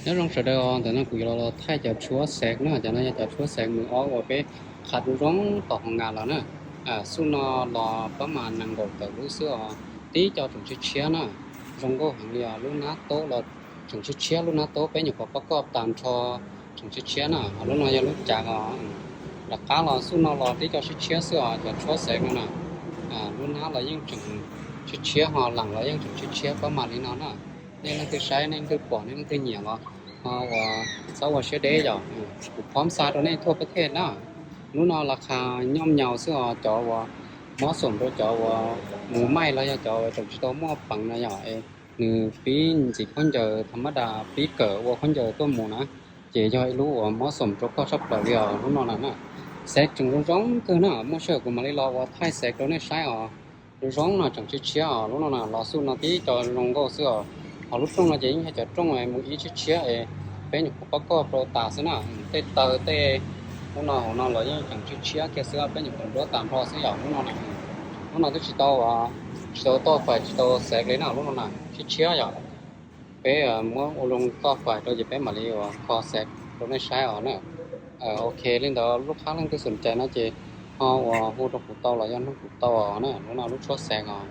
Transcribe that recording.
Nyob zoo sawv daws os, ntawm no kuv yuav los thaij cov tshuab xev na, cov no yog cov tshuab xev mws ob uas peb qha zoo zoo tom hoo nas los na. Xub no los pab mas nees nkaum tawm lub xwb os, tib co tseem tshiab tshiab na. Zoo nkauj heev li os, lub hnab taub los tseem tshiab tshiab, lub hnab taub peb nyuam qhuav pab koj tag nrho tseem tshiab tshiab na. Lub no yog lub cav os. Rov qab los xub no los tib co tshiab tshiab xwb os, cov tshuab xev no na. Lub hnab los yeej tseem tshiab tshiab ho leem los yeej tseem tshiab tshiab pab mas li no na. Nej leej twg saib, nej leej twg pom, nej leej twg nyiam los ho uas txhob ua siab deb yom. Kuv phob xa rau nej thuaj pab thej na. Lub no las khas nyob nyaus xwb os, cov uas mob xoom rau cov uas mus maij los yog cov uas tseem tsis tau muaj peev na yom, nws pib ntxiv khaub ncaws tham mab das, pib kawm ua khaub ncaws tuaj mus na, ces yog ib lub uas mob xoom rau koj tshaj plaws li os lub no na. Xev tseem zoo zoo kawg na, muaj sij hawm kuv mam li los ua thaij xev rau nej saib os. Zoo zoo no tseem tshiab tshiab os, lub no na los xub no tib co zoo nkauj xwb os. Ho lub rooj no ces yeej yog cov rooj mus ib tshiab tshiab es peb nyuam qhuav pab koj rau tas xwb na. Tej taw tej lub no hauv no los yeej tseem tshiab tshiab kiag xwb, peb nyuam qhuav nruab tag nrho xwb yom lub no na. Lub no twb tsis tau, tsis tau toj fais tsis tau xev li na, lub no na tshiab tshiab yom. Peb muab ua zoo toj fais rau ces peb mam li uas kho xev rau nej saib os na. Ok, li ntawd lub qhab leej twg xoom cai no ces ho uas hu rau kuv tau los yog nug kuv tau os na, lub no lub tshuab xev os.